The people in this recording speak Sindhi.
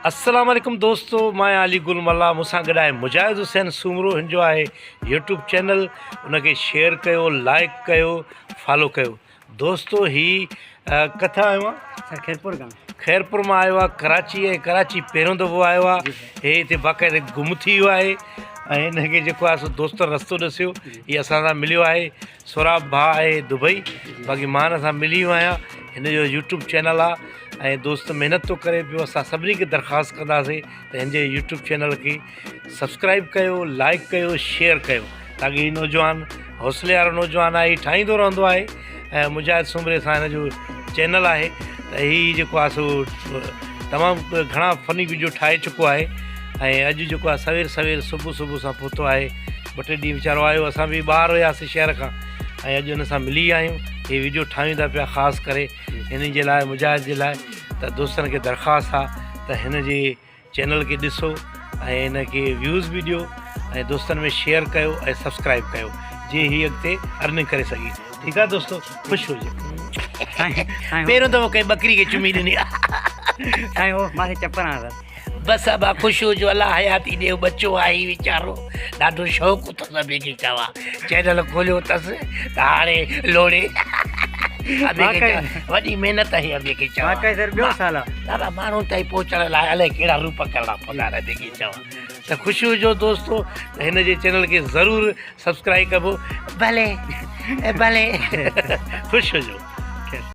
السلام عليڪم دوستو مان آهيان علي گل ملاح مون سان گڏ آهي مجاهد حسين سومرو هن جو آهي يوٽيوب چينل ان کي شيئر ڪيو لائڪ ڪيو فالو ڪيو دوستو هي ڪٿان آيو آ سر خيرپور کان خيرپور مان آيو آ ڪراچي ۽ ڪراچي پهريون دفعو آيو آ هي هتي باقاعده گم ٿي ويو آهي ۽ هن کي جيڪو آهي سو دوستن رستو ڏسيو هي اسان سان مليو آهي سهراب ڀاء آهي دبئي باقي مان هن سان ملي ويو آهيان هن جو يوٽيوب چينل آ ۽ دوست محنت ٿو ڪري پيو اسان سڀني کي درخواست ڪنداسين ته هن جي يوٽيوب چينل کي سبسڪرائب ڪيو لائڪ ڪيو شيئر ڪيو تاڪي هي نوجوان حوصلي وارو نوجوان آهي ٺاهيندو رهندو آهي ۽ مجاهد سومري سان هن جو چينل آهي ته هي جيڪو آهي سو تمام گهڻا فني ويڊيو ٺاهي چڪو آهي ۽ اڄ جيڪو آهي سوير سوير صبح صبح سان پهتو آهي ٻه ٽي ڏينهن ويچارو آيو اسان به ٻاهر هياسي شهر کان ۽ اڄ هن سان ملي آيا آهيون هي ويڊيو ٺاهيون ٿا پيا خاص ڪري هن جي لاء مجاهد جي لاء ته دوستن کي درخواست آ ته هن جي چينل کي ڏسو ۽ هن کي ويوز به ڏيو ۽ دوستن ۾ شيئر ڪيو ۽ سبسڪرائب ڪيو جي هي اڳتي ارننگ ڪري سگهي ٺيڪ آ دوستو خوش هجي پهريون دفعو ڪنهن ٻڪري کي چمي ڏني آ سائين هو ماکي چپر آ سر بس ابا خوش هجو الله حياتي ڏيو ٻچو آهي ويچارو ڏاڍو شوق اٿس ابي کي چوا چينل کوليو اٿس ته هاڻي لوڙي ابي کي چوا وڏي محنت آهي ابي کي چوا واقعي سر ٻيو سال آ دادا ماڻهن تائين پهچڻ لاء الائي ڪهڙا روپ ڪرڻا پوندا آهن ابي کي چوا ته خوش هجو دوستو ته هن جي چينل کي ضرور سبسڪرائب ڪبو ڀلي ڀلي خوش هجو.